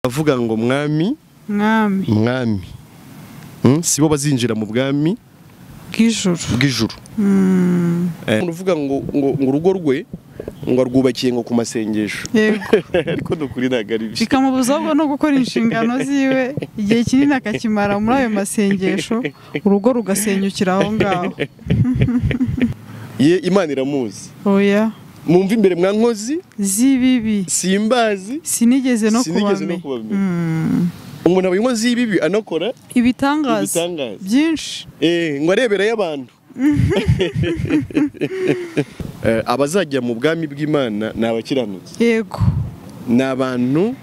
Avuga ngo mwami mwami mwami sibo bazinjira mu bwami bw'ijuru. Uvuga ngo ngo urugo rwe ngo arwubakiye ngo ku masengesho, ariko dukuri nagari byo bikamubuza no gukora inshingano ziwe, igihe kinini akakimara muri ayo masengesho, urugo rugasenyukira aho ngaho. Ye Imana iramuzi. Oya mumva imbere mwa nkozi z'ibibi simbazi sinigeze no kubamenya. Umuntu aba inkozi y'ibibi anakora ibitangaza byinshi, ngo arebera y'abantu. Abazajya mu bwami bw'Imana ni abakiranutsi. Yego, ni abantu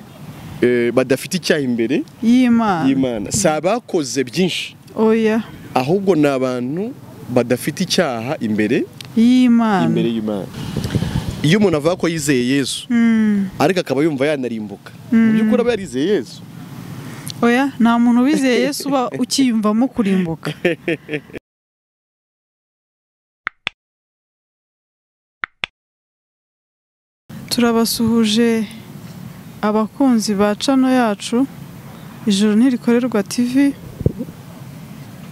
badafite icyaha imbere y'Imana, si abakoze byinshi. Oya, ahubwo ni abantu badafite icyaha imbere y'Imana. Imbere y'Imana. Iyo umuntu avuga ko yizeye Yesu ariko akaba yumva yanarimbuka, mu by'ukuri aba yarizeye Yesu. Oya, nta muntu wizeye Yesu uba ukiyumvamo kurimbuka. Turabasuhuje abakunzi ba cano yacu Ijuru Ntirikorerwa TV,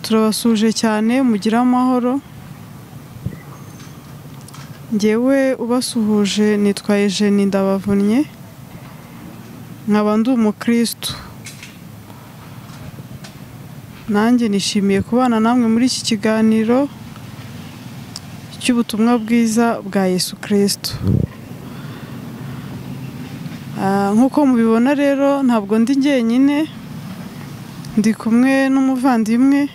turabasuhuje cyane, mugira amahoro. Njyewe ubasuhuje nitwa Eugenie Ndabavunnye, nkaba ndi umukristo. Nanjye nishimiye kubana namwe muri iki kiganiro cy'ubutumwa bwiza bwa Yesu Kristo. Nkuko mubibona rero ntabwo ndi njyenyine, ndi kumwe n'umuvandimwe,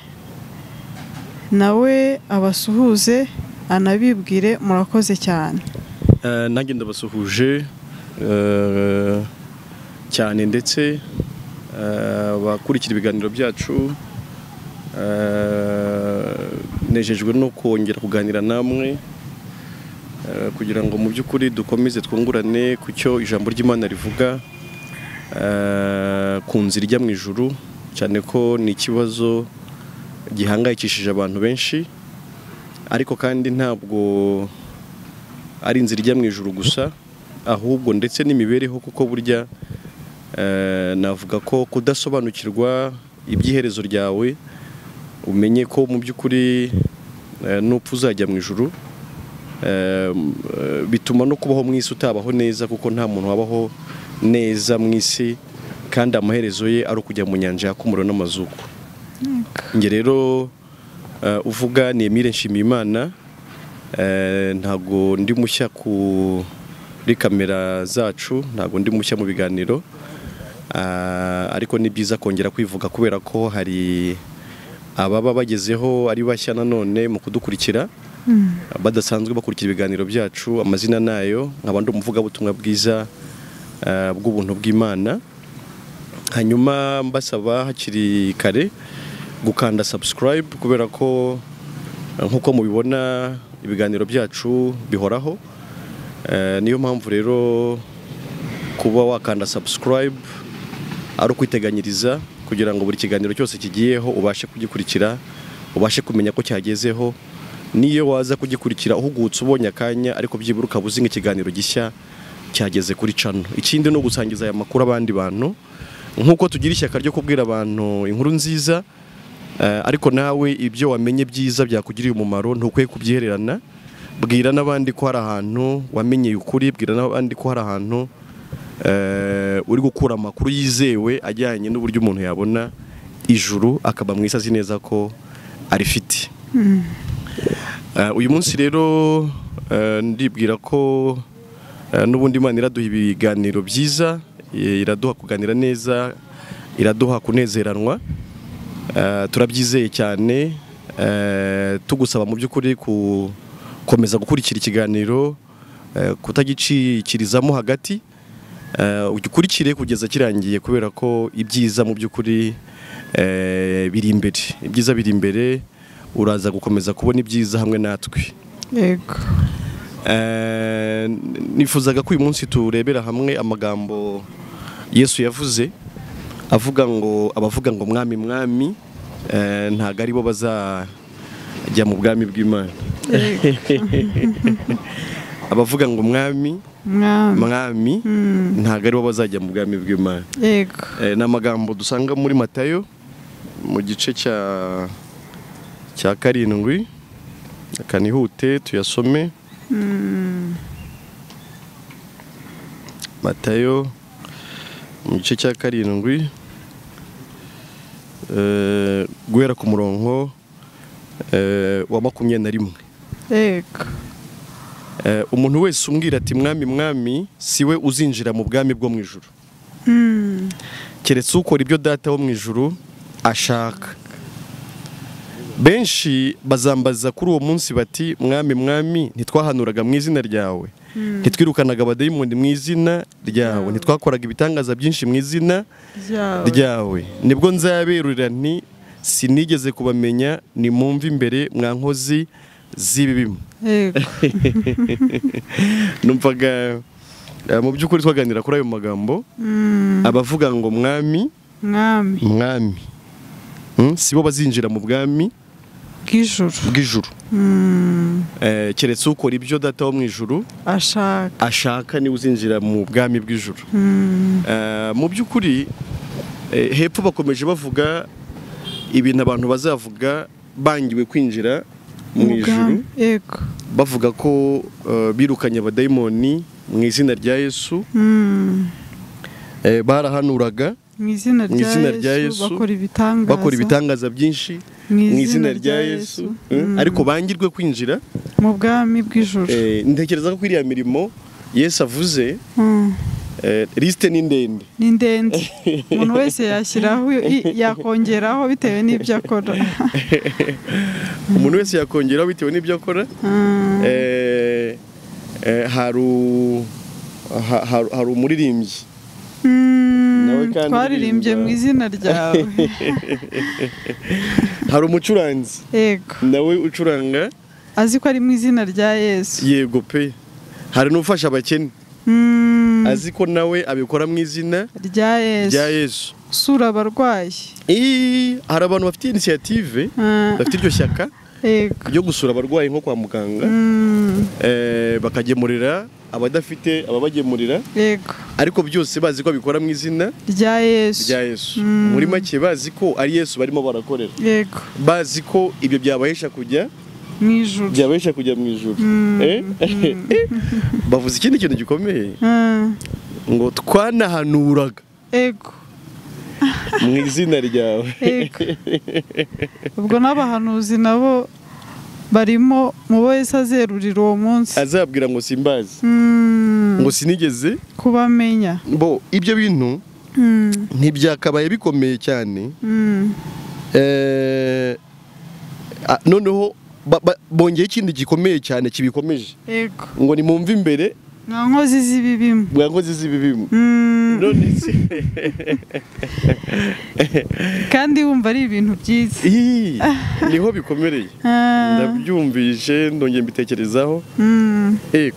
nawe abasuhuze anabibwire. Murakoze cyane. Nanjye ndabasuhuje cyane, ndetse abakurikira ibiganiro byacu, nejejwe no kongera kuganira namwe kugira ngo mu by'ukuri dukomeze twungurane ku cyo ijambo ry'Imana rivuga ku nzira ijya mu ijuru, cyane ko ni ikibazo gihangayikishije abantu benshi, ariko kandi ntabwo ari inzira ijya mu ijuru gusa, ahubwo ndetse n'imibereho, kuko burya navuga ko kudasobanukirwa iby'iherezo ryawe, umenye ko mu by'ukuri nupfa uzajya mu ijuru, bituma no kubaho mu isi utabaho neza, kuko nta muntu wabaho neza mu isi kandi amaherezo ye ari ukujya mu nyanja yaka umuriro n'amazuku. Nge rero uvuga ni Emile Nshimiyimana, ntago ndi mushya kuri kamera zacu, ntago ndi mushya mu biganiro, ariko ni byiza kongera kwivuga kubera ko hari ababa bagezeho ari bashya nanone mu kudukurikira, badasanzwe bakurikira ibiganiro byacu. Amazina nayo nkaba ndi umuvugabutumwa bwiza bw'ubuntu bw'Imana. Hanyuma mbasaba hakiri kare gukanda subscribe, kubera ko nkuko mubibona ibiganiro byacu bihoraho. Niyo mpamvu rero kuba wakanda subscribe ari ukwiteganyiriza kugira ngo buri kiganiro cyose kigiyeho ubashe kugikurikira, ubashe kumenya ko cyagezeho. Niyo waza kugikurikira uhugutse ubonye akanya, ariko byibura ukaba uzi ikiganiro gishya cyageze kuri cano. Ikindi no gusangiza aya makuru abandi bantu, nkuko tugira ishyaka ryo kubwira abantu inkuru nziza, ariko nawe ibyo wamenye byiza byakugiriye umumaro ntukwiye kubyihererana. Bwira n'abandi ko hari ahantu wamenyeye ukuri, bwira n'abandi ko hari ahantu uri gukura amakuru yizewe ajyanye n'uburyo umuntu yabona ijuru akaba mu isi azi neza ko arifite. Uyu munsi rero ndibwira ko n'ubundi Imana iraduha ibiganiro byiza, iraduha kuganira neza, iraduha kunezeranwa. Turabyizeye cyane, tugusaba mu by'ukuri gukomeza gukurikira ikiganiro, kutagicikirizamo hagati, ugikurikire kugeza kirangiye, kubera ko ibyiza mu by'ukuri biri imbere. Ibyiza biri imbere, uraza gukomeza kubona ibyiza hamwe natwe. Yego. Nifuzaga ko uyu munsi turebera hamwe amagambo Yesu yavuze, avuga ngo abavuga ngo mwami mwami ntago ari bo bazajya mu bwami bw'Imana. Abavuga ngo mwami mwami ntabwo aribo bazajya mu bwami bw'Imana. Yego. Ni amagambo dusanga muri Matayo mu gice cya 7, akanihute tuyasome. Matayo mu gice cya 7, guhera ku murongo wa 21. Yego. Umuntu wese umbwira ati mwami mwami siwe uzinjira mu bwami bwo mu ijuru, keretse ukora ibyo data wo mu ijuru ashaka. Benshi bazambaza kuri uwo munsi bati mwami mwami, ntitwahanuraga mu izina ryawe, ntitwirukanaga abadayimoni mu izina ryawe, ntitwakoraga ibitangaza byinshi mu izina ryawe? Nibwo nzaberurira nti sinigeze kubamenya, nimumve imbere mwa nkozi z'ibibi. Yego. Numvaga mu by'ukuri twaganira kuri ayo magambo, abavuga ngo mwami mwami mwami sibo bazinjira mu bwami bw'ijuru, keretse ukora ibyo data wo mu ijuru ashaka niwe uzinjira mu bwami bw'ijuru. Mu by'ukuri hepfo bakomeje bavuga ibintu abantu bazavuga bangiwe kwinjira mu ijuru. Yego. Bavuga ko birukanye abadayimoni mu izina rya Yesu, barahanuraga mu izina rya Yesu, bakora ibitangaza byinshi mu izina rya Yesu, ariko bangirwe kwinjira mu bwami bw'ijuru. Ntekereza ko iriya mirimo Yesu avuze, liste ni ndende, ni ndende, umuntu wese yashyiraho yakongeraho bitewe n'ibyo akora. Umuntu wese yakongeraho bitewe n'ibyo akora. Hari umuririmbyi twaririmbye mu izina ryawe, hari umucuranzi yego nawe ucuranga azi ko ari mu izina rya Yesu. Yego pe. Hari n'ufasha abakene azi ko nawe abikora mu izina rya Yesu. Sura abarwayi. Hari abantu bafite initiative, bafite iryo shyaka ryo gusura abarwayi nko kwa muganga, bakagemurira abadafite ababagemurira. Yego. Ariko byose bazi ko abikora mu izina rya Yesu. Muri make bazi ko ari Yesu barimo barakorera. Yego. Bazi ko ibyo byabahesha kujya mu ijuru. Byabahesha kujya mu ijuru. Bavuze ikindi kintu gikomeye, ngo twanahanuraga. Yego. Mu izina ryawe. Yego. Ubwo n'abahanuzi nabo barimo mu bo Yesu azerurira uwo munsi, azabwira ngo simbazi, ngo sinigeze kubamenya. Bo ibyo bintu ntibyakabaye bikomeye cyane. Noneho bongeye ikindi gikomeye cyane kibikomeje. Yego. Ngo nimumve imbere mwa nkozi z'ibibi. Mwa nkozi z'ibibi. None se kandi wumva ari ibintu byiza. Niho bikomereye. Ndabyumvise ndongeye mbitekerezaho.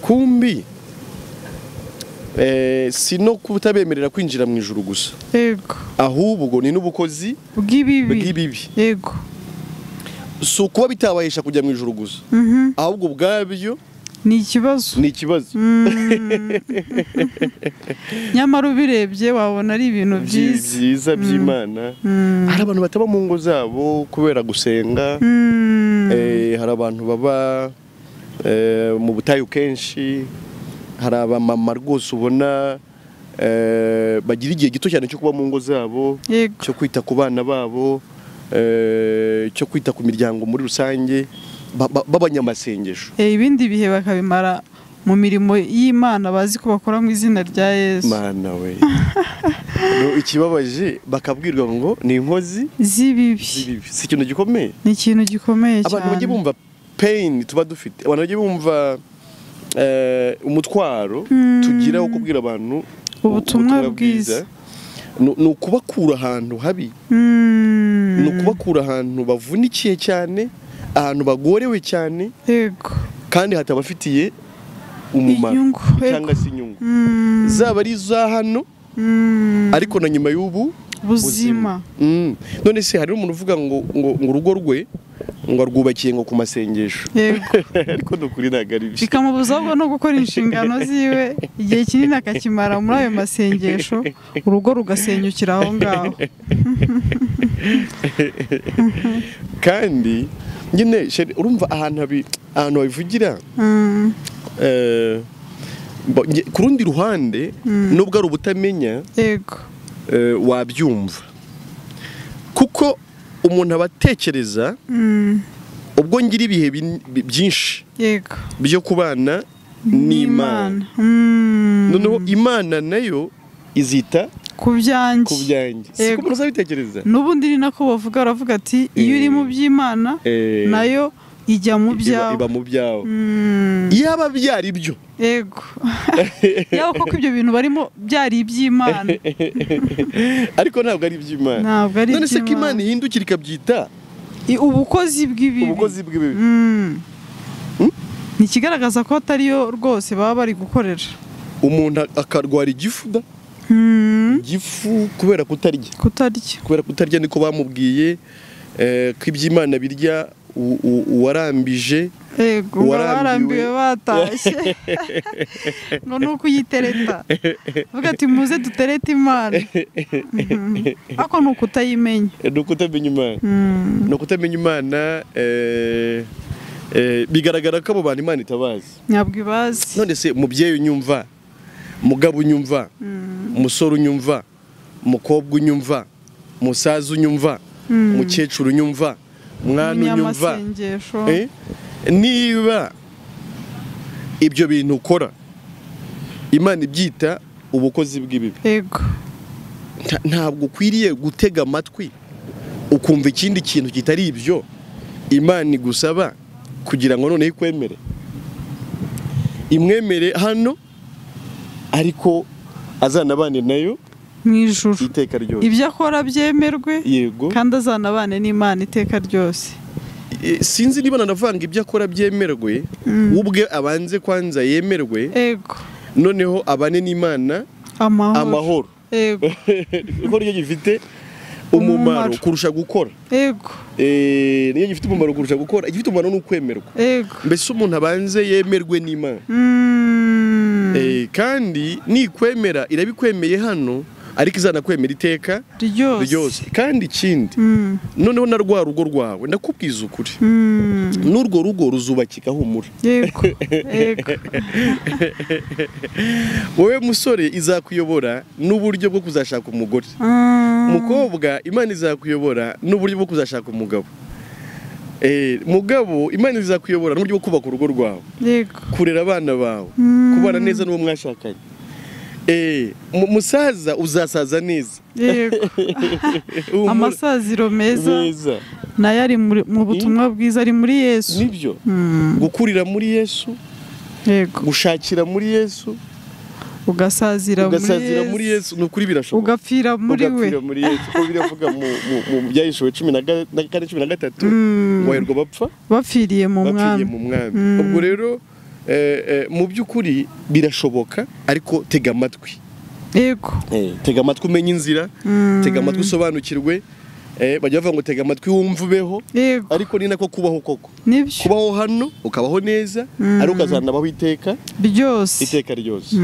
Kumbi si no kutabemerera kwinjira mu ijuru gusa. Yego. Ahubwo ni n'ubukozi bw'ibibi. Yego. Si ukuba bitabahesha kujya mu ijuru gusa, ahubwo ubwabyo ni ikibazo. Ni ikibazo. Nyamara ubirebye wabona ari ibintu byiza by'Imana. Hari abantu bataba mu ngo zabo kubera gusenga, hari abantu baba mu butayu kenshi, hari abamama rwose ubona bagira igihe gito cyane cyo kuba mu ngo zabo, cyo kwita ku bana babo, cyo kwita ku miryango muri rusange, b'abanyamasengesho. Ibindi bihe bakabimara mu mirimo y'Imana bazi ko bakora mu izina rya Yesu. Mana we. Ikibabaje bakabwirwa ngo ni inkozi z'ibibi. Si ikintu gikomeye. Ni ikintu gikomeye cyane. Abantu bajye bumva pain tuba dufite, abantu bajye bumva umutwaro tugira wo kubwira abantu ubutumwa bwiza. Ni ukubakura ahantu habi, ni ukubakura ahantu bavunikiye cyane, ahantu bagorewe cyane, yego, kandi hatabafitiye umumaro cyangwa se inyungu, zaba ari iza hano ariko na nyuma y'ubu buzima. None se hari umuntu uvuga ngo ngo urugo rwe Ngo arwubakiye ngo ku masengesho. Yego. Ariko nukuri ntabwo ari byo. Bikamubuza ahubwo no gukora inshingano ziwe, igihe kinini akakimara muri ayo masengesho, urugo rugasenyukira aho ngaho. Kandi nyine urumva ahantu babivugira ku rundi ruhande nubwo ari ubutamenya, yego, wabyumva kuko umuntu abatekereza ubwo ngira ibihe byinshi, yego, byo kubana n'Imana. Noneho Imana nayo izita ku byanjye. Siko umuntu azabitekereza. N'ubundi ni nako bavuga, baravuga ati iyo uri mu by'Imana nayo ijya mu byawe, iba mu byawe. Yaba byari byo, yego, yaba koko ibyo bintu barimo byari iby'Imana, ariko ntabwo ari iby'Imana. None se ko Imana ihindukira ikabyita ubukozi bw'ibibi? Ubukozi bw'ibibi ni ikigaragaza ko atariyo rwose baba bari gukorera. Umuntu akarwara igifu da igifu kubera kutarya. Kubera kutarya niko bamubwiye ko iby'Imana birya uwarambije, yego, warambiwe batashye ngo nuko uyitereta, vuga ati muze duterete Imana, ako nuko utayimenya, nuko utamenya Imana, nuko utamenya Imana. Bigaragara ko abo bantu Imana itabazi, ntabwo ibazi. None se mubyeyi unyumva, mugabo unyumva, umusore unyumva, umukobwa unyumva, umusaza unyumva, umukecuru unyumva, mwana unyumva, niba ibyo bintu ukora Imana ibyita ubukozi bw'ibibi, yego, ntabwo ukwiriye gutega amatwi ukumva ikindi kintu kitari ibyo Imana igusaba kugira ngo noneho ikwemere, imwemere hano ariko azanabane nayo mu ijuru iteka ryose, ibyo akora byemerwe, yego, kandi azanabane n'Imana iteka ryose. Sinzi niba nanavanga ibyo akora byemerwe, ubwe abanze kwanza yemerwe, yego, noneho abane n'Imana amahoro, yego, kuko niyo gifite umumaro kurusha gukora, yego, niyo gifite umumaro kurusha gukora. Igifite umumaro ni ukwemerwa, yego, mbese umuntu abanze yemerwe n'Imana. Kandi nikwemera irabikwemeye hano, ariko izanakwemera iteka ryose. Kandi ikindi noneho na rwa rugo rwawe ndakubwiza ukuri, n'urwo rugo ruzubakika humura. Yego, yego. Wowe musore izakuyobora n'uburyo bwo kuzashaka umugore, mukobwa Imana izakuyobora n'uburyo bwo kuzashaka umugabo, mugabo Imana izakuyobora n'uburyo bwo kubaka urugo rwawe, yego, kurera abana bawe, kubana neza n'uwo mwashakanye. Musaza uzasaza neza, yego, amasaziro meza nayo ari mu butumwa bwiza, ari muri Yesu. Nibyo, gukurira muri Yesu, yego, gushakira muri Yesu, ugasazira muri Yesu, nukuri birashoboka, ugapfira muri we, ugapfira muri Yesu. Ko biravuga mu Byahishuwe 14 13 ngo aherwa bapfa bapfiriye mu mwami. Ubwo rero mu by'ukuri birashoboka, ariko tega amatwi, yego, tega amatwi umenye inzira, tega amatwi usobanukirwe. Bajya bavuga ngo tega amatwi wumve ubeho, ariko ni nako kubaho koko, kubaho hano ukabaho neza, ariko ukazanabaho iteka ryose, iteka ryose.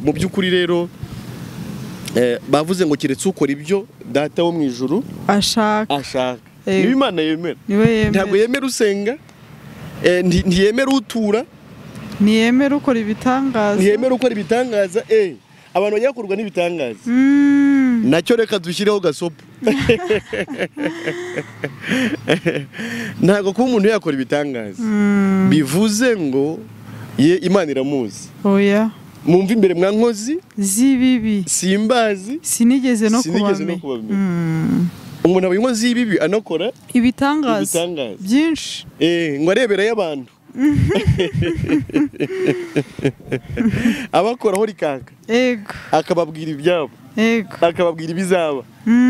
Mu by'ukuri rero bavuze ngo keretse ukora ibyo Data wo mu ijuru ashaka, niba Imana yemera, ntabwo yemera usenga, ntiyemera utura, ntiyemera ukora ibitangaza, ntiyemera ukora ibitangaza. Abantu bajya kurwa n'ibitangaza, nacyo reka dushyireho gasopo. Ntabwo kuba umuntu yakora ibitangaza bivuze ngo ye Imana iramuzi. Oya, mumva imbere mwa nkozi z'ibibi, simbazi, sinigeze no kubamenya. Umuntu aba inkozi y'ibibi anakora ibitangaza byinshi, ngo areberayo abantu abakoraho rikaka, yego, akababwira ibyabo, yego, akababwira ibizaba,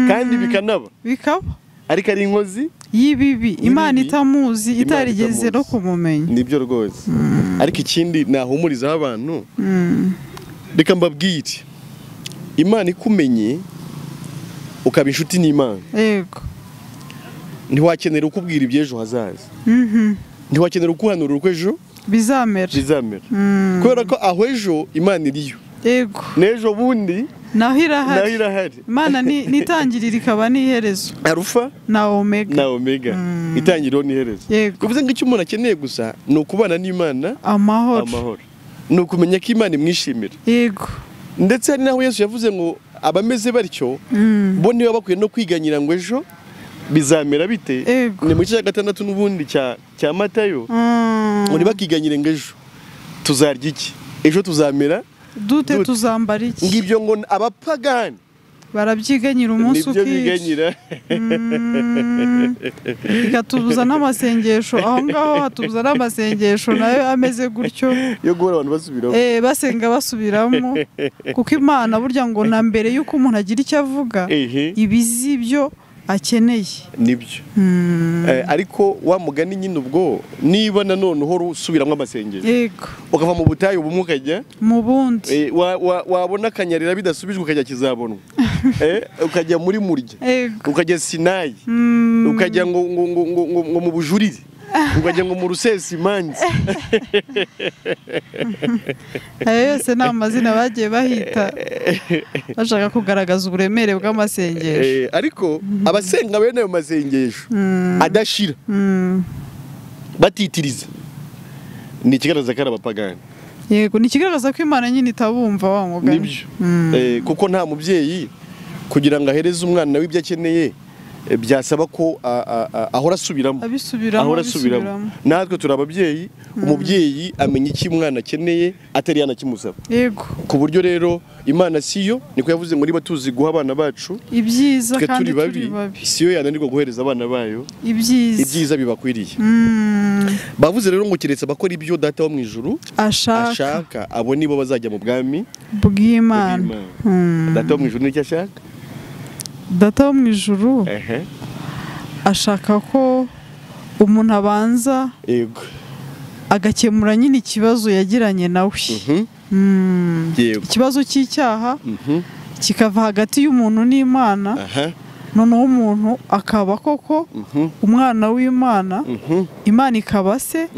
kandi bikanaba, bikaba, ariko ari inkozi y'ibibi, Imana itamuzi, itarigeze no kumumenya. Nibyo rwose. Ariko ikindi nahumurizaho abantu, reka mbabwire, Imana ikumenye ukaba inshuti n'Imana, yego, Ntiwakenera ukubwira iby'ejo hazaza. Ntiwakenera ukuhanura uko ejo bizamera. Kubera ko aho ejo Imana iriyo. Yego. N'ejo bundi naho irahari. Imana ni itangiriro ikaba n'iherezo. Alpha na Omega. Na Omega. Itangiriro n'iherezo. Bivuze ngo icyo umuntu akeneye gusa ni ukubana n'Imana amahoro. Ni ukumenya ko Imana imwishimira. Yego. Ndetse hari naho Yesu yavuze ngo abameze batyo bo niba bakwiye no kwiganyira ngo ejo bizamera bite. Ni mu gice cya 6 n'ubundi cya Matayo. Ngo ntibakiganyire ngo ejo tuzarya iki, ejo tuzamera dute, tuzambara iki. Ngibyo ngo abapagani barabyiganyira umunsi ukije. Nibyo biganyira. Ikatubuza n'amasengesho aho ngaho, hatubuza n'amasengesho nayo ameze gutyo yo guhora abantu basubiramo. Basenga basubiramo, kuko Imana burya ngo na mbere yuko umuntu agira icyo avuga ibizi ibyo akeneye. Nibyo. Ariko wa mugani nyine ubwo niba nanone uhora usubiramo amasengesho. Yego. Ukava mu butayu ubumwe ukajya mu bundi. Wabona akanyarira bidasubijwe ukajya kizabonwa. Ukajya muri murya. Ukajya Sinayi. Ukajya ngo ngo ngo ngo ngo mu bujurire. Ukajya ngo mu rusesi imanza. Ayo yose ni amazina bagiye bahita bashaka kugaragaza uburemere bw'amasengesho. Ariko abasenga bene ayo masengesho adashira batitiriza ni ikigaragaza ko ari abapagani. Yego, ni ikigaragaza ko Imana nyine itabumva wa mugani. Nibyo. Kuko nta mubyeyi kugira ngo ahereze umwana we ibyo akeneye byasaba ko ahora asubiramo. Ahora asubiramo. Natwe turi ababyeyi, umubyeyi amenya iki umwana akeneye atari yanakimusaba. Yego. Ku buryo rero Imana siyo niko yavuze ngo niba tuzi guha abana bacu ibyiza kandi turi babi, siyo yananirwa guhereza abana bayo ibyiza bibakwiriye. Bavuze rero ngo keretse abakora ibyo Data wo mu ijuru ashaka, abo nibo bazajya mu bwami bw'Imana. Data wo mu ijuru nicyo ashaka. Data wo mu ijuru ashaka ko umuntu abanza agakemura nyine ikibazo yagiranye nawe. Ikibazo cy'icyaha kikava hagati y'umuntu n'Imana, noneho umuntu akaba koko umwana w'Imana, Imana ikaba se.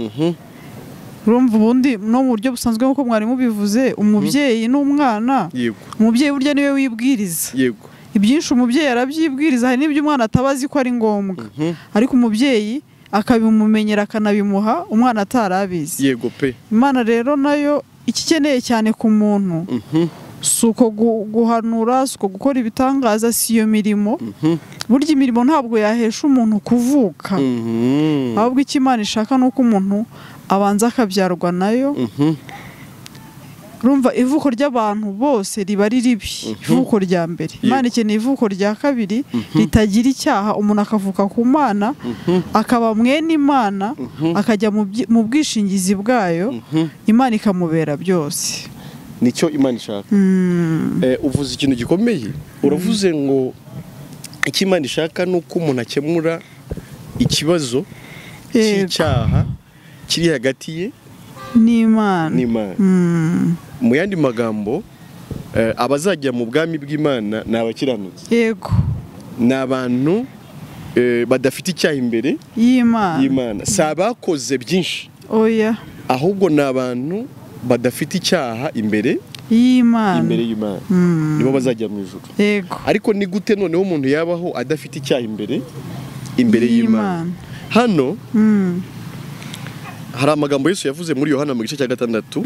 Urumva ubundi no mu buryo busanzwe nk'uko mwari mubivuze, umubyeyi n'umwana, umubyeyi burya niwe wibwiriza. Yego. Ibyinshi umubyeyi arabyibwiriza, hari n'ibyo umwana atabazi ko ari ngombwa, ariko umubyeyi akabimumenyera akanabimuha umwana atarabizi. Yego pe. Imana rero nayo ikikeneye cyane ku muntu si uko guhanura, si uko gukora ibitangaza, si iyo mirimo. Burya imirimo ntabwo yahesha umuntu kuvuka, ahubwo icyo Imana ishaka ni uko umuntu abanza akabyarwa nayo. Urumva ivuko ry'abantu bose riba ari ribi, ivuko rya mbere. Imana ikeneye ivuko rya kabiri ritagira icyaha, umuntu akavuka ku Mana, akaba mwene Imana, akajya mu bwishingizi bwayo, Imana ikamubera byose. Nicyo Imana ishaka. Uvuze ikintu gikomeye, uravuze ngo icyo Imana ishaka ni uko umuntu akemura ikibazo cy'icyaha kiri hagati ye n'Imana. Mu yandi magambo, abazajya mu bwami bw'Imana ni abakiranutsi. Yego. Ni abantu badafite icyaha imbere y'Imana. Si abakoze byinshi. Oya. Ahubwo ni abantu badafite icyaha imbere y'Imana. Imbere y'Imana. Nibo bazajya mu ijuru. Yego. Ariko ni gute noneho umuntu yabaho adafite icyaha imbere y'Imana? Hano hari amagambo Yesu yavuze muri Yohana mu gice cya 6.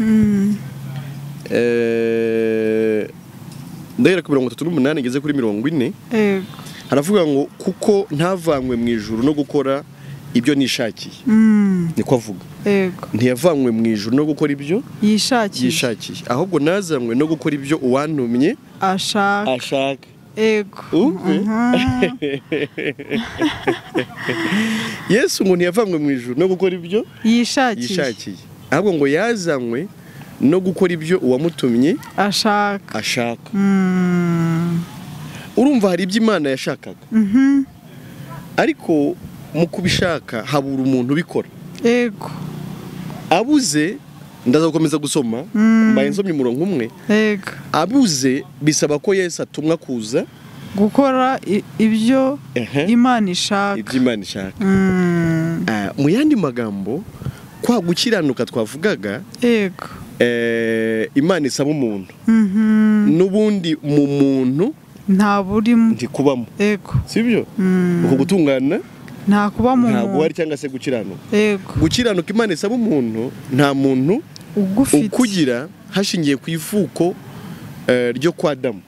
Ndahera ku 38 ngeze kuri 40. Yego. Haravuga ngo kuko ntavanywe mu ijuru no gukora ibyo nishakiye. Niko avuga. Yego. Ntiyavanywe mu ijuru no gukora ibyo yishakiye. Ahubwo nazanywe no gukora ibyo uwantumye ashaka. Yego. Yesu ngo ntiyavanywe mu ijuru no gukora ibyo yishakiye. Ahubwo ngo yazanywe no gukora ibyo uwamutumye ashaka. Urumva hari ibyo Imana yashakaga. Ariko mu kubishaka habura umuntu ubikora. Yego. Abuze, ndaza gukomeza gusoma, mbaye nsomye umurongo umwe. Yego. Abuze bisaba ko Yesu atumwa kuza Gukora ibyo Imana ishaka. Ibyo Imana ishaka. Mu yandi magambo, kwa gukiranuka twavugaga, yego, Imana isaba umuntu, n'ubundi mu muntu nta burimo, ntikubamo. Yego, sibyo? Uko gutungana nta kuba mu muntu, ntabwo ari cyangwa se gukiranuka. Yego, gukiranuka Imana isaba umuntu, nta muntu ukugira hashingiye ku ivuko ryo kwa Adamu,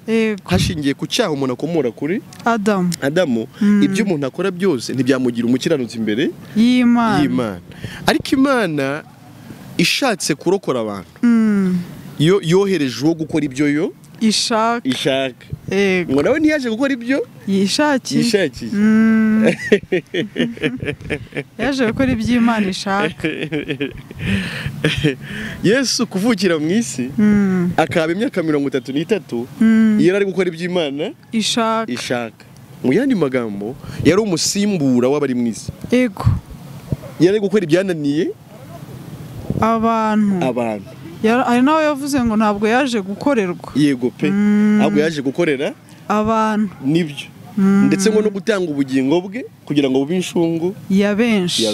hashingiye ku cyaha umuntu akomora kuri Adamu. Ibyo umuntu akora byose ntibyamugira umukiranutsi imbere y'Imana. Ariko Imana ishatse kurokora abantu, yohereje uwo gukora ibyo yo ishaka. Ngo nawe ntiyaje gukora ibyo yishakiye, yaje gukora ibyo Imana ishaka. Yesu kuvukira mu isi akaba imyaka 33, yari ari gukora ibyo Imana ishaka. Mu yandi magambo, yari umusimbura w'abari mu isi. Yego, yari ari gukora ibyananiye abantu. Hari nawe yavuze ngo ntabwo yaje gukorerwa. Yego pe, ahubwo yaje gukorera abantu. Nibyo. Ndetse ngo no gutanga ubugingo bwe kugira ngo bube inshungu ya benshi.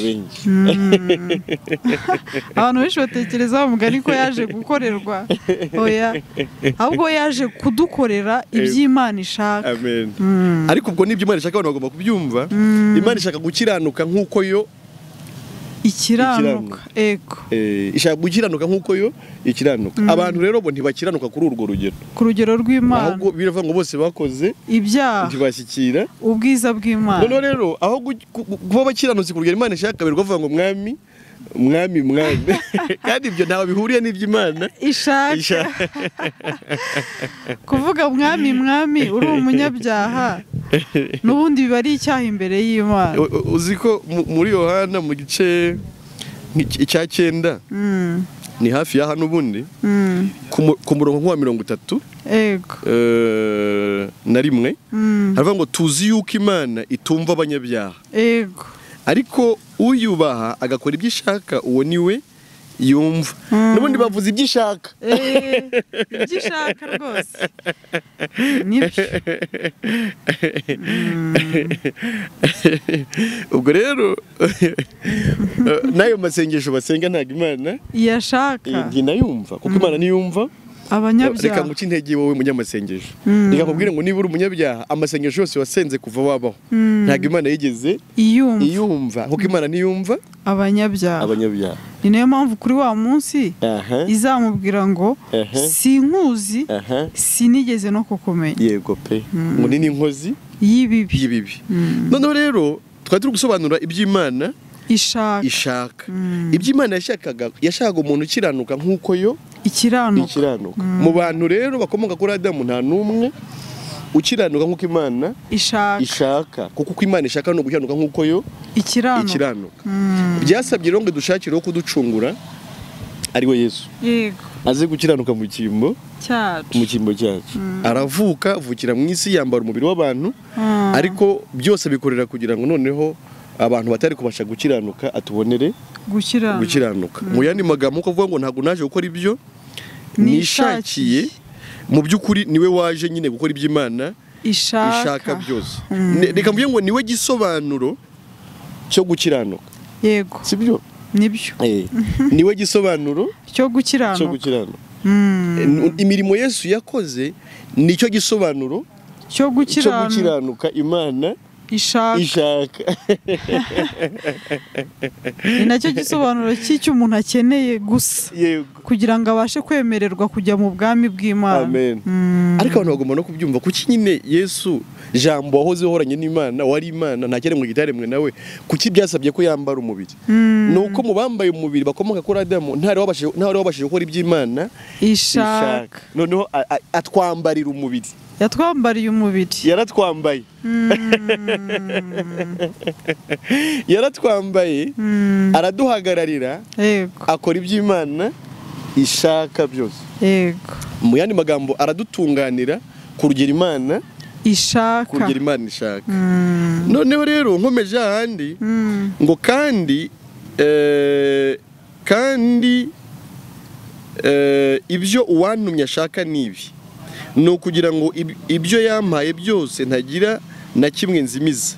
Abantu benshi batekereza umugani ko yaje gukorerwa. Oya, ahubwo yaje kudukorera iby'Imana ishaka. Amen. Ariko ubwo nibyo Imana ishaka abantu bagomba kubyumva. Imana ishaka gukiranuka nk'uko yo ikiranuka. Ego, ishaka gukiranuka nk'uko yo ikiranuka. Abantu rero bo ntibakiranuka kuri urwo rugero, ku rugero rw'Imana, ahubwo biravuga ngo bose bakoze ibyaha ntibashyikira ubwiza bw'Imana. None rero aho kuba bakiranutse ku rugero Imana ishaka, biravuga ngo mwami mwami mwami, kandi ibyo ntawe bihuriye n'ibyo Imana ishaka. Kuvuga mwami mwami uri umunyabyaha n'ubundi biba ari icyaha imbere y'Imana. Uzi ko muri Yohana mu gice icya 9, ni hafi ya hano ubundi, ku murongo wa 31, yego, na rimwe, haravuga ngo tuzi yuko Imana itumva abanyabyaha. Yego, ariko uyubaha agakora ibyo ishaka, uwo niwe yumva. N'ubundi bavuze ibyo ishaka. Ibyo ishaka rwose nibyo. Ubwo rero n'ayo masengesho basenga ntabwo Imana iyashaka, ntinayumva, kuko Imana niyumva abanyabyaha. Reka nguce intege wowe munyamasengesho, reka nkubwire ngo niba uri umunyabyaha, amasengesho yose wasenze kuva wabaho ntabwo Imana yigeze iyumva, kuko Imana niyumva abanyabyaha. Ni nayo mpamvu kuri wa munsi izamubwira ngo sinkuzi, sinigeze no kukumenya. Yego pe, ngo ni inkozi y'ibibi. Noneho rero twari turi gusobanura iby'Imana ishaka. Ibyo Imana yashakaga, yashakaga umuntu ukiranuka nk'uko yo ikiranuka. Mu bantu rero bakomoka kuri Adamu nta n'umwe ukiranuka nk'uko Imana ishaka, kuko uko Imana ishaka no gukiranuka nk'uko yo ikiranuka. Byasabye rero ngo dushakire wo kuducungura, ari we Yesu. Yego, aze gukiranuka mu cyimbo cyacu. Aravuka, avukira mu isi, yambara umubiri w'abantu, ariko byose bikorera kugira ngo noneho abantu batari kubasha gukiranuka atubonere gukiranuka. Mu yandi magambo, uko avuga ngo ntabwo naje gukora ibyo nishakiye, mu by'ukuri niwe waje nyine gukora ibyo Imana ishaka byose. Reka mvuge ngo niwe gisobanuro cyo gukiranuka. Yego, sibyo? Nibyo. Niwe gisobanuro cyo gukiranuka. Imirimo Yesu yakoze nicyo gisobanuro cyo gukiranuka Imana ishaka. Ni nacyo gisobanuro cy'icyo umuntu akeneye gusa kugira ngo abashe kwemererwa kujya mu bwami bw'Imana. Amen. Ariko abantu bagomba no kubyumva, kuki nyine Yesu jambo wahoze uhoranye n'Imana, wari Imana, nta kiremwa gitaremwe nawe, kuki byasabye ko yambara umubiri? Nuko mu bambaye umubiri bakomoka kuri Adamu ntari wabashije gukora iby'Imana ishaka. Noneho atwambarira umubiri. Yatwambariye umubiri. Yaratwambaye. Yaratwambaye, araduhagararira, akora iby'Imana ishaka byose. Yego. Mu yandi magambo aradutunganira kurugera Imana ishaka. Kurugera Imana ishaka. Noneho rero nkomeje ahandi ngo kandi kandi ibyo uwantumye ashaka nibi, Ni ukugira ngo ibyo yampaye byose ntagira na kimwe nzimiza,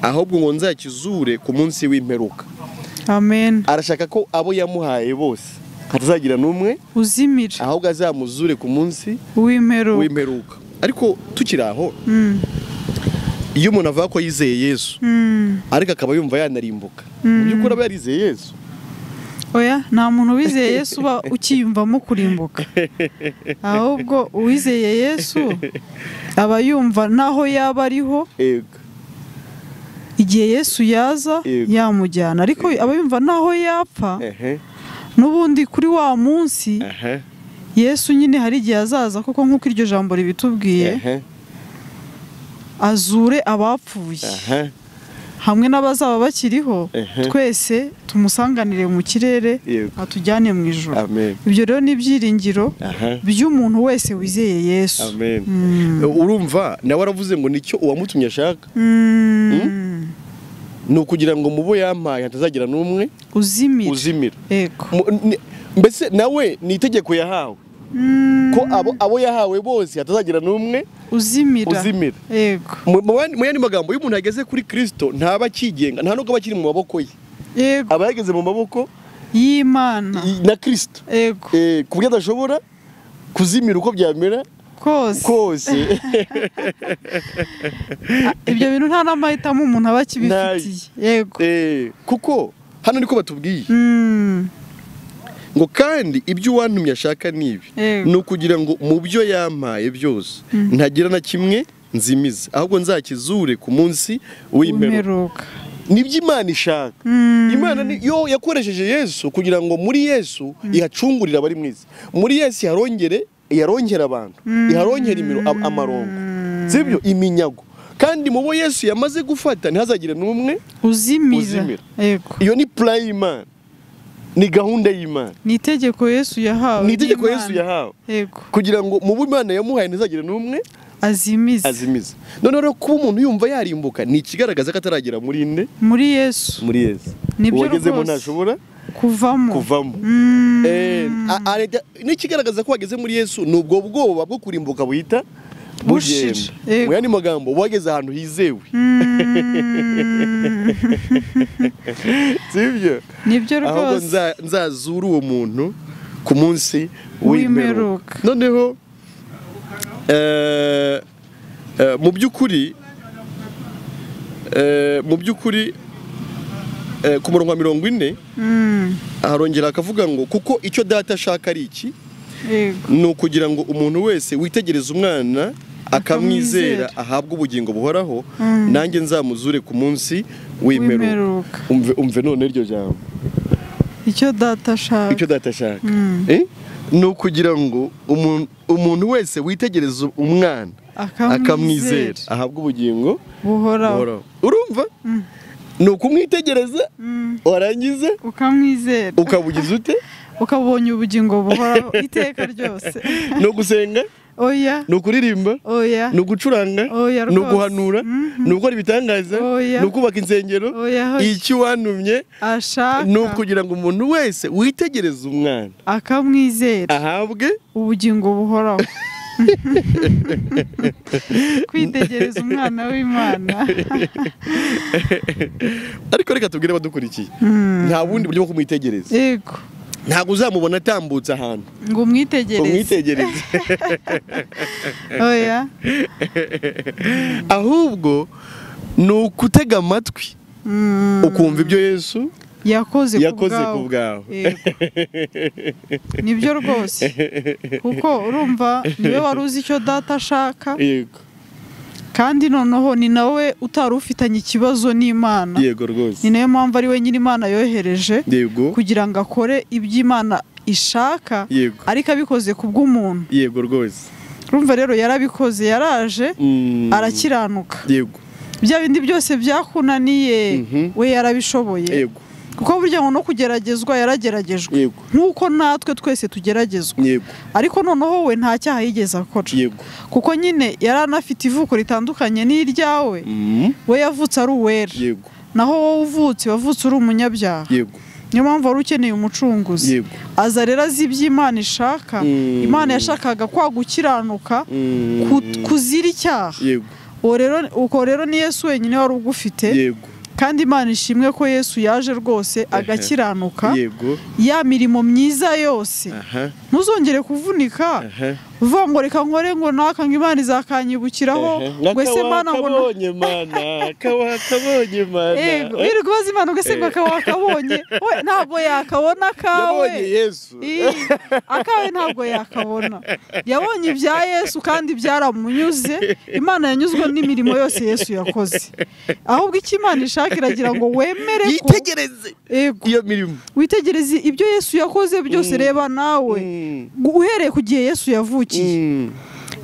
ahubwo ngo nzakizure ku munsi w'imperuka. Amen. Arashaka ko abo yamuhaye bose hatazagira n'umwe uzimira, ahubwo azamuzure ku munsi w'imperuka. Ariko tukiri aho, iyo umuntu avuga ko yizeye Yesu ariko akaba yumva yanarimbuka, mu by'ukuri aba yarizeye Yesu? Oya, nta muntu wizeye Yesu uba ukiyumvamo kurimbuka. Ahubwo uwizeye Yesu aba yumva naho yaba ariho, igihe Yesu yaza yamujyana, ariko aba yumva naho yapfa n'ubundi kuri wa munsi Yesu nyine hari igihe azaza, kuko nk'uko iryo jambo ribitubwiye, azure abapfuye hamwe n'abazaba bakiriho, twese tumusanganire mu kirere atujyane mu ijuru. Ibyo rero ni ibyiringiro by'umuntu wese wizeye Yesu. Amen. Urumva nawe aravuze ngo nicyo uwamutumye ashaka, ni ukugira ngo mubo yampaye hatazagira n'umwe uzimira. Mbese nawe ni itegeko yahawe ko abo yahawe bose hatazagira n'umwe uzimira. Yego. Mu yandi magambo, iyo umuntu ageze kuri Kristo ntaba akigenga, nta nubwo aba akiri mu maboko ye. Yego. Aba yageze mu maboko y'Imana na Kristo. Yego. Ku buryo adashobora kuzimira uko byamera kose. Ibyo bintu nta n'amahitamo umuntu aba akibifitiye. Yego. Kuko hano niko batubwiye ngo kandi ibyo uwantumye ashaka nibi, ni ukugira ngo mu byo yampaye byose ntagira na kimwe nzimiza, ahubwo nzakizure ku munsi w'imperuka. Nibyo Imana ishaka. Imana yo yakoresheje Yesu kugira ngo muri Yesu ihacungurire abari mu isi, muri Yesu iharongera abantu, iharongera amarongo, sibyo, iminyago. Kandi mu bo Yesu yamaze gufata ntihazagire n'umwe uzimira. Iyo ni plan y'Imana, ni gahunda y'Imana, ni itegeko Yesu yahawe, ni itegeko Yesu yahawe. Yego. Kugira ngo mu bo Imana yamuhaye ntihazagire n'umwe azimiza. None rero kuba umuntu yumva yarimbuka ni ikigaragaza ko ataragera muri inde, muri Yesu. Muri Yesu uwagezemo ntashobora kuvamo. N'ikigaragaza ko wageze muri Yesu ni ubwo bwoba bwo kurimbuka buhita bugenda. Mu yandi magambo, wageze ahantu hizewe. Sibyo? Nibyo rwose. Ahubwo nzazura uwo muntu ku munsi w'imperuka. Noneho mu by'ukuri ku murongo wa 40 arongera akavuga ngo kuko icyo data ashaka ari iki, ni ukugira ngo umuntu wese witegereza umwana akamwizera ahabwe ubugingo buhoraho, nanjye nzamuzure ku munsi w'imperuka. Umve none iryo jambo, icyo data ashaka, icyo data ashaka ni ukugira ngo umuntu wese witegereza umwana akamwizera ahabwe ubugingo buhoraho. Urumva? Ni ukumwitegereza warangiza ukamwizera, ukabugiza ute? Ukabonye ubugingo buhoraho iteka ryose. Ni ugusenga? Oya. Ni ukuririmba? Oya. Ni ugucuranga? Oya. Ni uguhanura? Ni ugukora ibitangaza? Oya. Ni ukubaka insengero? Oya. Icyo wantumye ashaka ni ukugira ngo umuntu wese witegereze umwana akamwizera ahabwe ubugingo buhoraho. Kwitegereza umwana w'Imana. Ariko reka tubwire abadukurikiye, nta bundi buryo bwo kumwitegereza. Yego. Ntabwo uzamubona atambutse ahantu ngo umwitegereze. Oya. Ahubwo ni ukutega amatwi ukumva ibyo Yesu yakoze ku bwawe. Nibyo rwose, kuko urumva niwe wari uzi icyo data ashaka. Yego. Kandi noneho ni nawe utari ufitanye ikibazo n'Imana. Yego rwose. Ni nayo mpamvu ari we nyiri Imana yohereje Yego. Kugira ngo akore ibyo Imana ishaka. Yego. Ariko abikoze ku bw'umuntu. Yego rwose. Urumva rero yarabikoze, yaraje arakiranuka. Yego. Bya bindi byose byakunaniye we yarabishoboye. Yego. Kuko burya ngo no kugeragezwa yarageragejwe. Yego. Nkuko natwe twese tugeragezwa. Yego. Ariko noneho we nta cyaha yigeze akora. Yego. Kuko nyine yaranafite ivuko ritandukanye n'iryawe. We yavutse ari uwera. Yego. Naho wowe uvutse wavutse uri umunyabyaha. Yego. Niyo mpamvu wari ukeneye umucunguzi. Aza rero azi ibyo Imana ishaka. Imana yashakaga kwa gukiranuka kuzira icyaha. Uko rero ni Yesu wenyine wari ugufite. Kandi Imana ishimwe ko Yesu yaje rwose agakiranuka. Ya mirimo myiza yose. Ntuzongere kuvunika uvuga ngo reka nkore ngo naka ngo Imana izakanyibukiraho ngo ese Mana ngo kabonye Mana kabonye Mana. Yego iri kubaza Imana ngo ese ngo kabonye we ntabwo yakabona kawe. Yabonye Yesu. Akawe ntabwo yakabona. Yabonye ibya Yesu kandi byaramunyuze. Imana yanyuzwe n'imirimo yose Yesu yakoze. Ahubwo icyo Imana ishaka iragira ngo wemere ko yitegereze iyo mirimo. Witegereze ibyo Yesu yakoze byose. Reba nawe uhereye ku gihe Yesu yavukiye.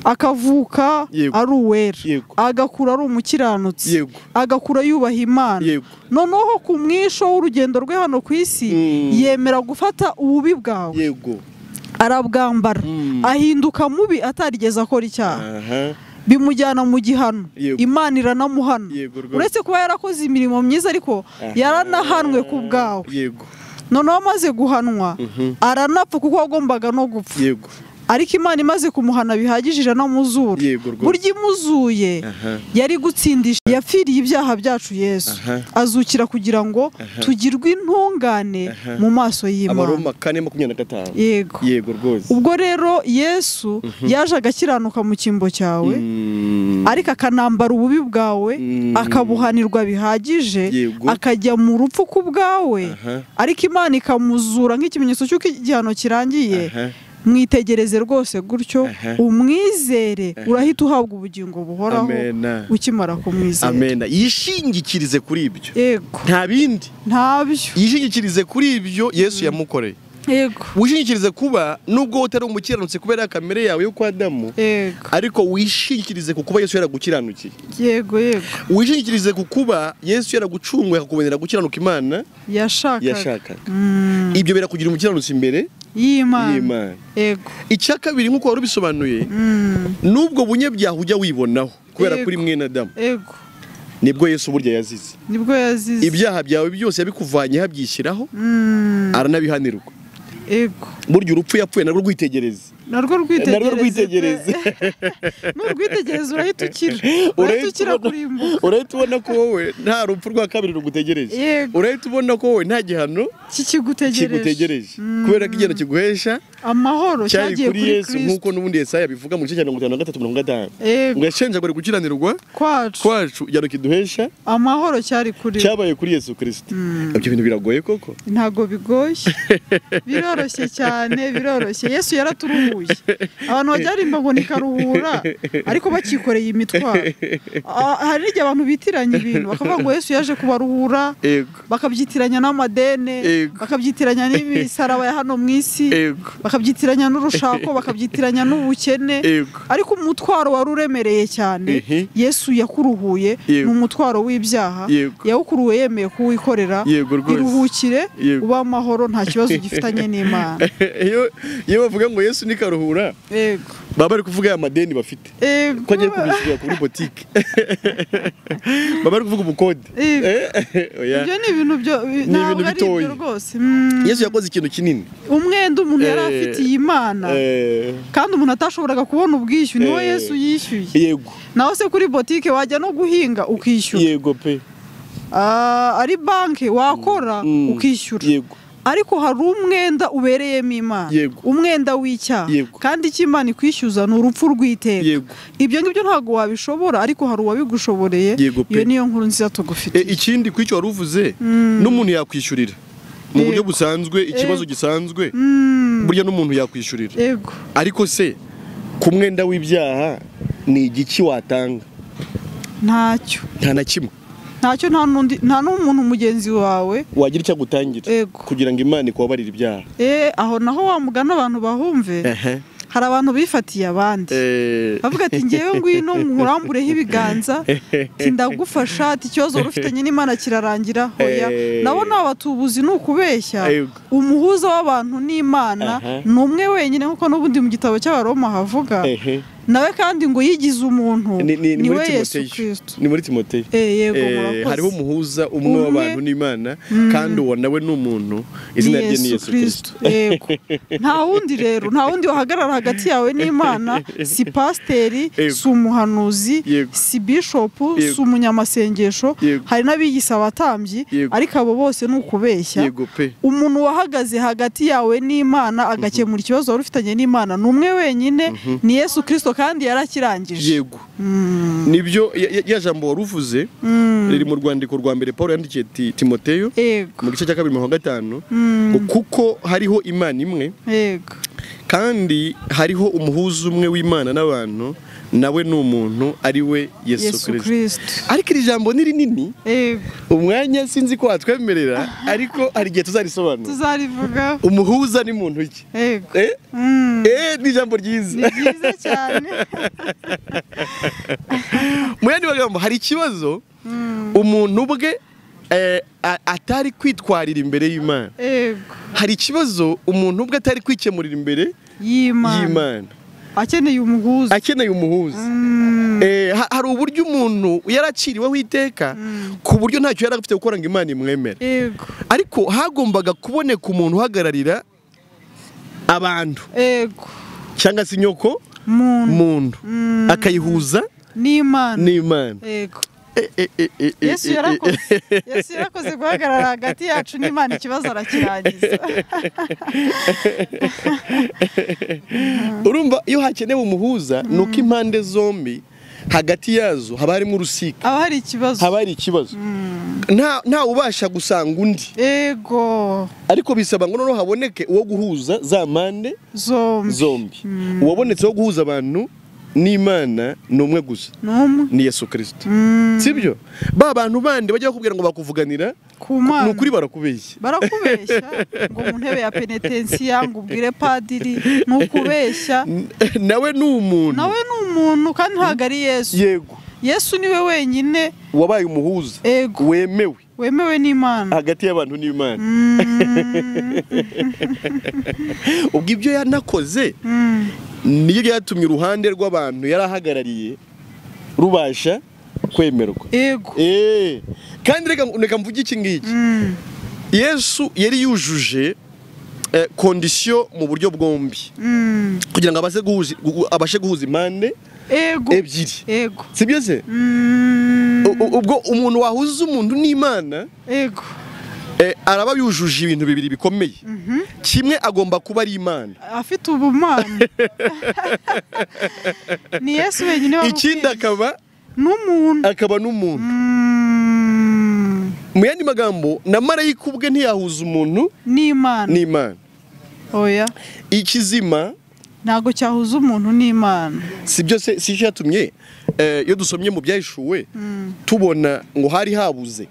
Akavuka ari uwera, agakura ari umukiranutsi, agakura yubaha Imana. Noneho ku mwisho w'urugendo rwe hano ku isi yemera gufata ububi bwawe, arabwambara, ahinduka mubi atarigeze akora icyaha. Bimujyana mu gihano, Imana iranamuhana. Uretse kuba yarakoze imirimo myiza ariko yaranahanwe ku bwawe. Noneho amaze guhanwa aranapfa kuko wagombaga no gupfa. Ariko Imana imaze kumuhana bihagije iranamuzura. Burya imuzuye yari gutsindisha, yapfiriye ibyaha byacu Yesu azukira kugira ngo tugirwe intungane mu maso y'Imana. Abaroma 4:25. Yego. Yego rwose. Ubwo rero Yesu yaje agakiranuka mu cyimbo cyawe, ariko akanambara ububi bwawe, akabuhanirwa bihagije, akajya mu rupfu ku bwawe, ariko Imana ikamuzura nk'ikimenyetso cy'uko igihano kirangiye. Mwitegereze rwose gutyo, umwizere, urahita uhabwa ubugingo buhoraho ukimara kumwizera. Amen. Yishingikirize kuri ibyo. Yego. Nta bindi. Ntabyo. Yishingikirize kuri ibyo Yesu yamukoreye. Yego. Wishingikirize kuba nubwo utari umukiranutsi kubera kamere yawe yo kwa Adamu. Yego. Ariko wishingikirize ku kuba Yesu yaragukiranukiye. Yego yego. Wishingikirize ku kuba Yesu yaragucunguye akakubonera gukiranuka Imana yashakaga. Ibyo birakugira umukiranutsi imbere y'Imana. Yego. Icya kabiri nkuko wari ubisobanuye, nubwo bunyabyaha ujya wibonaho kubera kuri mwene Adamu. Yego. Nibwo Yesu burya yazize. Nibwo yazize. Ibyaha byawe byose yabikuvanye habyishyiraho, aranabihanirwa. Yego. Burya urupfu yapfuye narwo rwitegereze. Narwo rwitegereze. N'urwitegereze urahita ukira. Urahita ukira kurimbuka. Urahita ubona ko wowe nta rupfu rwa kabiri rugutegereje. Urahita ubona ko wowe nta gihano kikugutegereje. Kubera ko igihano kiguhesha amahoro cyagiye kuri Yesu, nkuko n'ubundi Yesaya bivuga mu gice cya 53:55. Ngo yashenjagure gukiranirwa kwacu igihano kiduhesha amahoro cyari kuri cyabaye kuri Yesu Kristo. Ibyo bintu biragoye koko? Ntago bigoye. Biroroshye cyane, biroroshye. Yesu yaraturuhuye. Abantu bajyarimba ngo nikaruhura ariko bakikoreye imitwaro. Hari n'igihe abantu bitiranya ibintu bakavuga ngo Yesu yaje kubaruhura, bakabyitiranya n'amadene, bakabyitiranya n'imisaraba ya hano mu isi, bakabyitiranya n'urushako, bakabyitiranya n'ubukene. Ariko umutwaro wari uremereye cyane Yesu yakuruhuye, ni umutwaro w'ibyaha yawukuruwe yemeye kuwikorera. Iruhukire uba amahoro, nta kibazo gifitanye n'Imana. Iyo bavuga ngo Yesu nikaruhura, baba bari kuvuga ya madeni bafite ko agiye kubishyura kuri botike, baba bari kuvuga ubukode. Ibyo ni ibintu byo ntabwo ari ibyo rwose. Yesu yakoze ikintu kinini, umwenda umuntu yari afitiye Imana kandi umuntu atashoboraga kubona ubwishyu, niwo Yesu yishyuye. Yego. Naho se kuri botike wajya no guhinga ukishyura. Yego pe. Ari banki wakora ukishyura. Yego. Ariko hari umwenda ubereyemo Imana, umwenda w'icyaha, kandi icyo Imana ikwishyuza ni urupfu rw'iteka. Ibyo ngibyo ntabwo wabishobora, ariko hari uwabigushoboreye. Iyo niyo nkuru nziza tugufitiye. Ikindi ku icyo wari uvuze, n'umuntu yakwishyurira mu buryo busanzwe, ikibazo gisanzwe burya n'umuntu yakwishyurira. Ariko se ku mwenda w'ibyaha ni igiki watanga? Ntacyo. Nta na kimwe. Ntacyo, nta n'umuntu mugenzi wawe wagira icyo agutangira kugira ngo Imana ikubabarire ibyaha. Aho naho wamugana abantu bahumve. Hari abantu bifatiye abandi bavuga ati ngewe ngwino nkurambureho ibiganza, ati ndagufasha, ati ikibazo wari ufitanye n'Imana kirarangira. Hoya, nabo ni abatubuzi, ni ukubeshya. Umuhuza w'abantu n'Imana ni umwe wenyine, nkuko n'ubundi mu gitabo cy'Abaroma havuga. Nawe kandi ngo yigize umuntu ni muri Timoteyo. Ni muri Timoteyo. Yego murakoze. Hariho umuhuza umwe w'abantu n'Imana kandi uwo nawe ni umuntu, izina rye ni Yesu Kristo. Yego. Nta wundi rero, nta wundi wahagarara hagati yawe n'Imana, si pasteri, si umuhanuzi, si bishop, si umunyamasengesho, hari n'abigisa abatambyi, ariko abo bose ni ukubeshya. Umuntu wahagaze hagati yawe n'Imana agakemura ikibazo wari ufitanye n'Imana ni umwe wenyine, ni Yesu Kristo kandi yarakirangije. Yego. Nibyo ya jambo waruvuze riri mu rwandiko rwa mbere Paul yandikiye Timoteyo mu gice cya 2:5 ngo kuko hariho Imana imwe. Yego. Kandi hariho umuhuza umwe w'Imana n'abantu, nawe ni umuntu ari we Yesu Kristo. Ariko iri jambo ni rinini. Yego. Umwanya sinzi ko watwemerera, ariko hari igihe tuzarisobanura. Tuzarivuga. Umuhuza ni muntu ki? Yego. Ni jambo ryiza. Ni ryiza cyane. Mu yandi magambo hari ikibazo umuntu ubwe atari kwitwarira imbere y'Imana. Yego. Hari ikibazo umuntu ubwe atari kwikemurira imbere y'Imana. Akeneye umuhuza. Akeneye umuhuza. Hari uburyo umuntu yaraciriweho iteka ku buryo ntacyo yari afite gukora ngo Imana imwemere. Yego. Ariko hagombaga kuboneka umuntu uhagararira abantu. Yego. Cyangwa se inyoko muntu akayihuza n'Imana. N'Imana. Yego. Yesu yarakoze. Yesu yarakoze guhagarara hagati yacu n'Imana, ikibazo arakirangiza. Urumva iyo hakenewe umuhuza nuko impande zombi hagati yazo haba harimo urusika. Haba hari ikibazo. Haba hari ikibazo. Nta ubasha gusanga undi. Yego. Ariko bisaba ngo noneho haboneke uwo guhuza za mpande zombi. Uwabonetse wo guhuza abantu n'Imana ni umwe gusa. Ni Yesu Kristo. Sibyo? Ba bantu bandi bajya bakubwira ngo bakuvuganira ku Mana. Ni ukuri barakubeshya. Barakubeshya ngo mu ntebe ya penetensiya ngo ubwire padiri, ni ukubeshya. Nawe ni umuntu. Nawe ni umuntu kandi ntabwo ari Yesu. Yego. Yesu niwe wenyine wabaye umuhuza. Yego. Wemewe. Wemewe n'Imana. Hagati y'abantu n'Imana. Ubwo ibyo yanakoze niyo byatumye uruhande rw'abantu yarahagarariye rubasha kwemerwa. Yego. Kandi reka mvuge iki ngiki. Yesu yari yujuje condition mu buryo bwombi. Kugira ngo abashe guhuza impande ebyiri. Yego. Sibyo se? Ubwo umuntu wahuza umuntu n'Imana, yego, araba yujuje ibintu bibiri bikomeye. Kimwe agomba kuba ari Imana, afite ubumana. Ni Yesu wenyine wari. Ikindi akaba n'umuntu. Akaba n'umuntu. Mu yandi magambo na marayika ubwe ntiyahuza umuntu n'Imana. N'Imana. Oya. Ikizima ntago cyahuza umuntu n'Imana. Sibyo se? Si cyatumye iyo dusomye mu byahishuwe tubona ngo hari habuze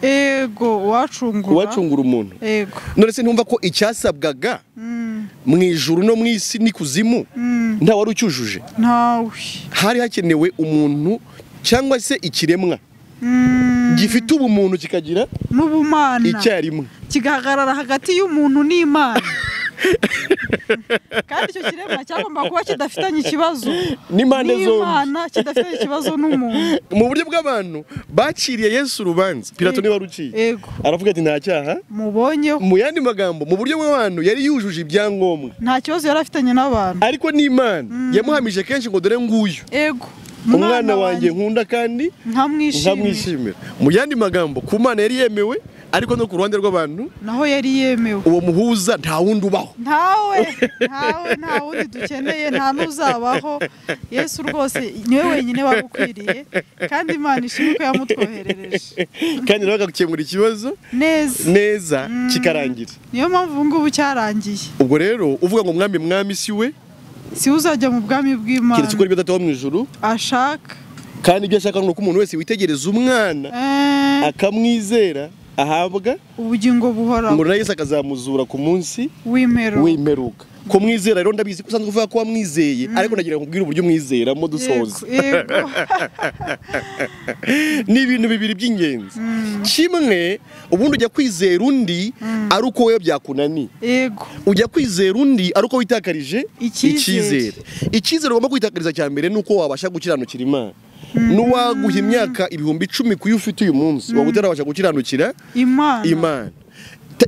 ego uwacungura umuntu. Ego. None se ntumva ko icyasabwaga mu ijuru no mu isi n'ikuzimu nta wari ucyujuje? Ntawe. Hari hakenewe umuntu cyangwa se ikiremwa gifite ubumuntu kikagira n'ubumana icyarimwe, kigahagarara hagati y'umuntu n'Imana. Kandi icyo kiremwa cyagomba kuba kidafitanye ikibazo n'impande zombi, n'Imana, kidafitanye ikibazo n'umuntu. Mu buryo bw'abantu baciriye Yesu urubanza, Pilato niwe waruciye. Yego. Aravuga ati nta cyaha mubonyeho. Mu yandi magambo, mu buryo bw'abantu yari yujuje ibyangombwa, nta kibazo yari afitanye n'abantu, ariko n'Imana yamuhamije kenshi ngo dore nguyu. Yego. Umwana wanjye nkunda kandi nkamwishimira. Mu yandi magambo, ku Mana yari yemewe, ariko no ku ruhande rw'abantu naho yari yemewe. Uwo muhuza nta wundi ubaho. Ntawe, nta wundi dukeneye, nta n'uzabaho. Yesu rwose niwe wenyine wagukwiriye, kandi Imana ishimwe ko yamutwoherereje. Kandi nawe agakemura ikibazo neza kikarangira. Niyo mpamvu ubu ngubu cyarangiye. Ubwo rero uvuga ngo mwami mwami si we, si uzajya mu bwami bw'Imana, keretse ukora ibyo Data wo mu ijuru ashaka. Kandi ibyo ashaka ni uko umuntu wese witegereza umwana akamwizera ahabwa ubugingo buhoraho, ngo na Yesu akazamuzura ku munsi w'imperuka. Kumwizera rero ndabizi ko usanzwe uvuga ko wamwizeye, ariko nagira ngo nkubwire uburyo umwizeramo dusoza. Yego. Ni ibintu bibiri by'ingenzi. Kimwe, ubundi ujya kwizera undi ari uko wowe byakunaniye. Yego. Ujya kwizera undi ari uko witakarije Icyizere. Icyizere ugomba kwitakariza cya mbere ni uko wabasha gukiranukira Imana. N'uwaguha imyaka 10,000 kuyo ufite uyu munsi, waba utarabasha gukiranukira Imana.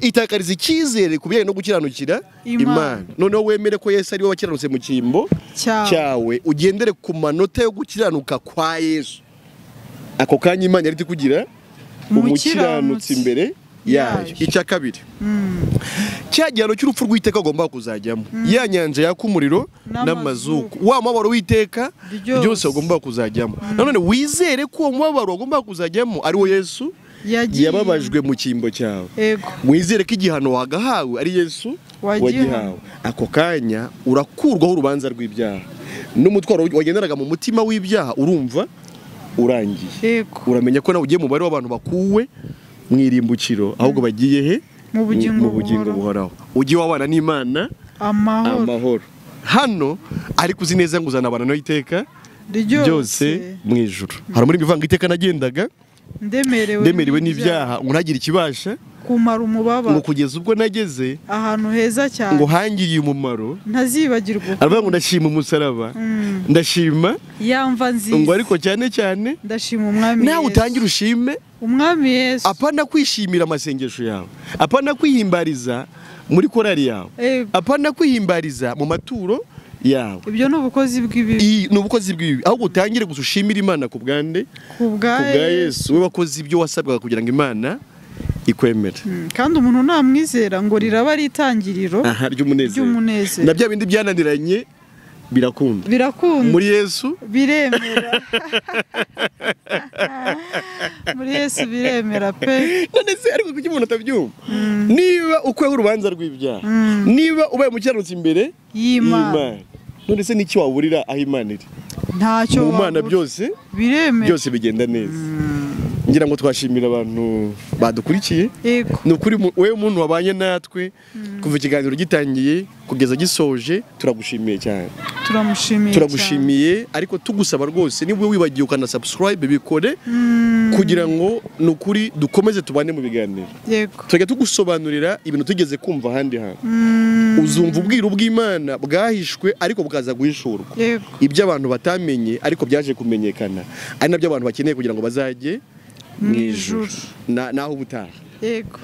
Itakariza icyizere ku bijyanye no gukiranukira Imana. Noneho wemere ko Yesu ari we wakiranutse mu cyimbo cyawe, ugendere ku manota yo gukiranuka kwa Yesu. Ako kanya Imana yari kugira umukiranutsi imbere yayo. Icya kabiri, cya gihano cy'urupfu rw'iteka agomba kuzajyamo, ya nyanja yaka umuriro n'amazuku, wa mubabaro w'iteka byose agomba kuzajyamo. Nanone wizere ko uwo mubabaro agomba kuzajyamo ari wo Yesu yababajwe mu cyimbo cyawe. Wizere ko igihano wagahawe ari Yesu wagihawe. Ako kanya urakurwaho urubanza rw'ibyaha n'umutwaro wagenderaga mu mutima w'ibyaha, urumva urangiye. Uramenya ko nawe ugiye mu mubare w'abantu bakuwe mu irimbukiro, ahubwo bagiye he? Mu bugingo buhoraho. Ugiye wabana n'Imana amahoro. Hano ariko uzi neza ngo uzanabana no iteka ryose mu ijuru. Hari muri mivanga iteka nagendaga ndemerewe n'ibyaha, ngo ntagire ikibasha kumara umubabaro, ngo kugeza ubwo nageze ahantu heza cyane, ngo hangiriye umumaro ntazibagirwa. Aravuga ngo ndashima umusaraba, ndashima yamva nziza, ngo ariko cyane cyane ndashima umwami Yesu. Nawe utangire ushime umwami Yesu. Apana kwishimira amasengesho yawe, apana kwihimbariza muri korali yawe, apana kwihimbariza mu maturo yawe. Ibyo ni ubukozi bw'ibibi. Ni ubukozi bw'ibibi. Ahubwo utangire gusa ushimira Imana ku bwande, ku bwa Yesu, we wakoze ibyo wasabwaga kugira ngo Imana ikwemere. Kandi umuntu namwizera ngo riraba ari itangiriro ry'umunezero. Na bya bindi byananiranye birakunda. Birakunda. Muri Yesu biremera. Muri Yesu biremera pe. None se ariko kuki umuntu atabyumva? Niba ukweho urubanza rw'ibyaha, niba ubaye umukiranutsi imbere y'Imana, none se niki waburira aho Imana iri? Ntacyo. Mu Mana byose biremera, byose bigenda neza. Ngira ngo twashimira abantu badukurikiye. Ni ukuri wewe umuntu wabanye natwe kuva ikiganiro gitangiye kugeza gisoje, turagushimiye cyane. Turamushimiye. Turagushimiye, ariko tugusaba rwose niba wibagiwe ukana subscribe bikore, kugira ngo ni ukuri dukomeze tubane mu biganiro. Yego. Tujya tugusobanurira ibintu tugeze kumva ahandi hantu. Uzumva ubwiru bw'Imana bwahishwe ariko bukaza guhishurwa. Yego. Ibyo abantu batamenye ariko byaje kumenyekana, ari nabyo abantu bakeneye kugira ngo bazajye mu ijuru. Naho ubutaha. Yego.